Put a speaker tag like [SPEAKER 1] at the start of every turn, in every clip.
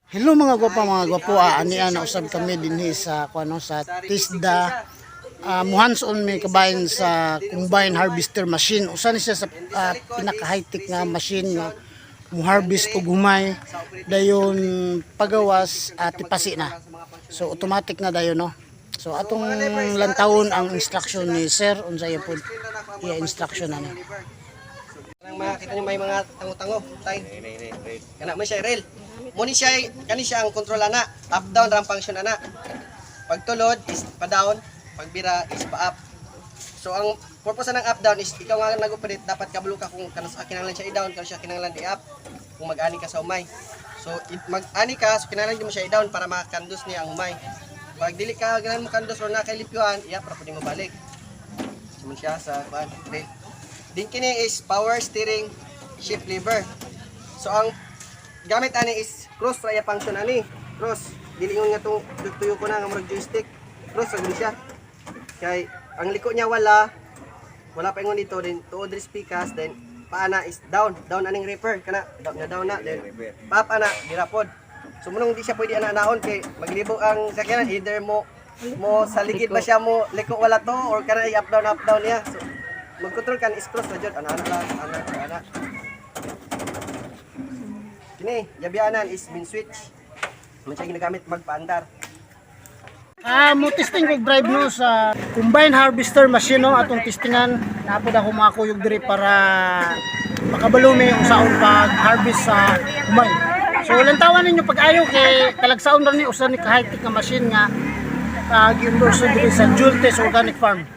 [SPEAKER 1] Hello mga gwapa, ani ana usab kami dinhi sa kuano sa TESDA. Mo hands on mi kabahin sa combine harvester machine. Usa ni siya sa pinaka high-tech nga machine nga mo harvest og humay, dayon pagawas at tipasi na. So automatic na dayon, no. So atong lantawon ang instruction ni sir, unsa iya pod iya instruction ani.
[SPEAKER 2] Kanang makita niyo may mga tango-tango, tay. Kana mo siya rail. Mo ni siya, kani siya ang control ana. Up down ra ang function ana. Pagtulod is pa down, pagbira is pa up. So ang purpose ng up down is ikaw nga nag-operate, dapat kabalo ka kung kanus kinahanglan siya i-down, kanus siya kinahanglan i-up kung mag-ani ka sa humay. So mag-ani ka, so kinahanglan mo siya i-down para makandos niya ang humay. Pag dili ka ganahan mo kandos or na kay limpyuhan, i-up ra pud nimo balik. So man siya sa kuan rail. Din kini is power steering shift lever. So ang gamit ani is cross ra iya function ani. Cross. Dili yung nga tong tuyo ko na nga murag joystick. Cross ra gud siya. Kay ang liko niya wala wala pa ingon dito, then tuod ri pikas, then paana is down, down aning reaper kana down na down na, then pap ana dirapod. So munong di siya pwede ana naon kay maglibog ang sakyanan, either mo mo sa ligid ba siya mo liko wala to or kana i up down niya. So mag-control kan is cross na jud ana ana lang ana ana. Kini yabianan is main switch. Man siya ginagamit magpaandar.
[SPEAKER 1] Mo testing kog drive, no, sa combine harvester machine, no, atong testingan. Napod ako mga kuyog diri para makabalo mi unsaon pag harvest sa humay. So lantawan ninyo pag-ayo kay talagsaon ra ni, usa ni ka high-tech nga machine nga gi-endorse diri sa Jultes Organic Farm.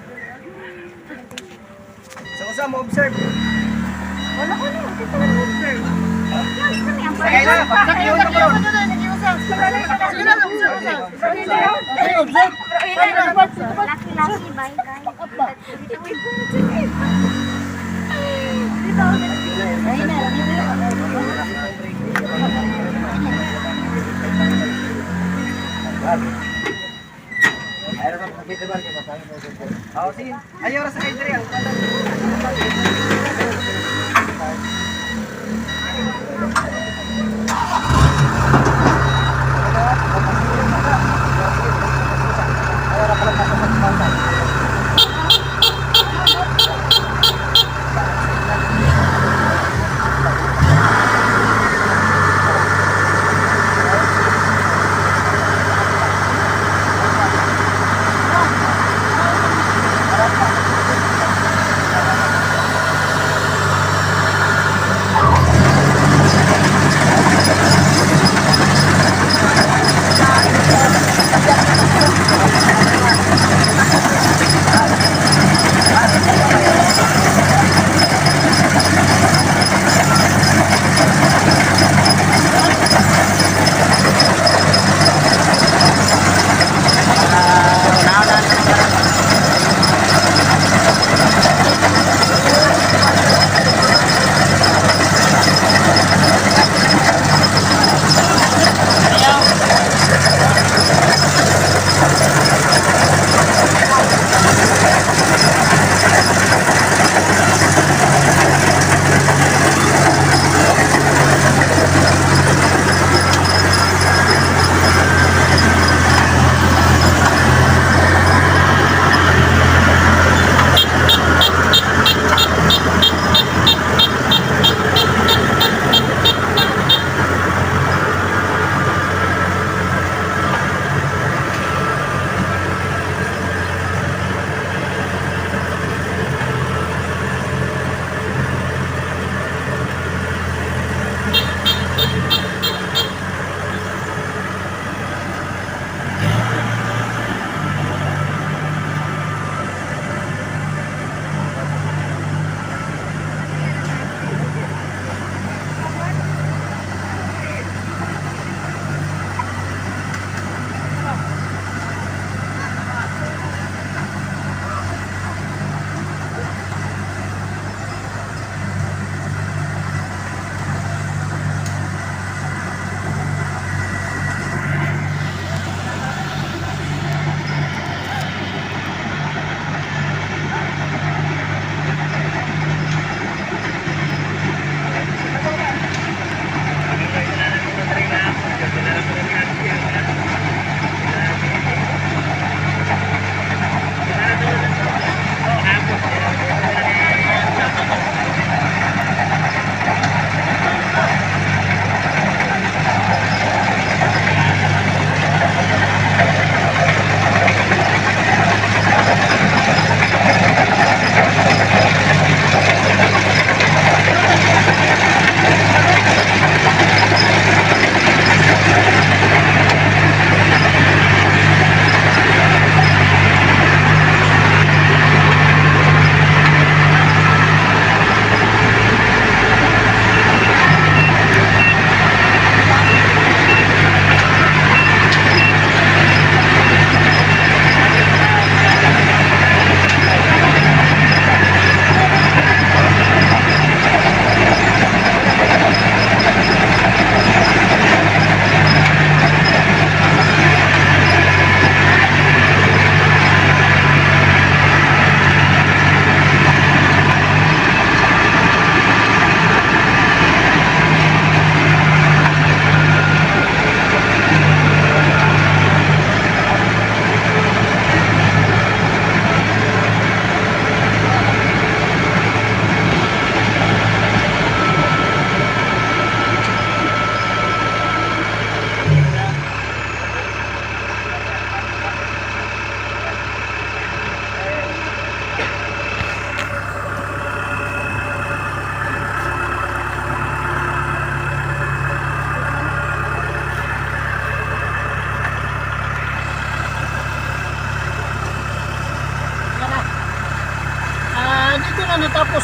[SPEAKER 2] So usa mo observe.
[SPEAKER 3] Wala ko na, kita lang observe.
[SPEAKER 2] Sakay na, pagkakiyon na karon.
[SPEAKER 1] Okay, observe.
[SPEAKER 3] Laki laki bye guys.
[SPEAKER 2] Oh, sige. Ayaw ra sa kay diri ang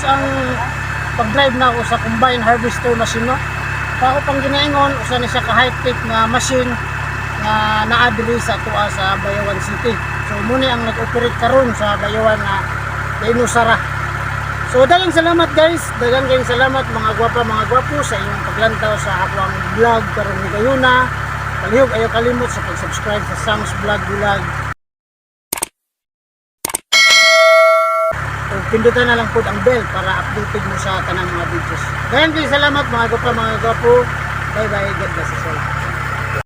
[SPEAKER 1] ang pag-drive na ako sa combine harvester machine, no. Sa ako pang ginaingon, usa ni siya ka high-tech nga machine nga naa diri sa atoa sa Bayawan City. So mao ni ang nag-operate karon sa Bayawan nga Inusara. So daghang salamat, guys, daghang kayong salamat, mga gwapa, mga gwapo, sa inyong paglantaw sa akoang vlog karon ni gayuna. Palihog ayaw kalimot sa pag-subscribe sa Sam's Vlog Gulag. O pindutan na lang po ang bell para updated mo sa tanang mga videos. Daghang kayong salamat, mga gwapa, mga gwapo. Bye bye, God bless us all.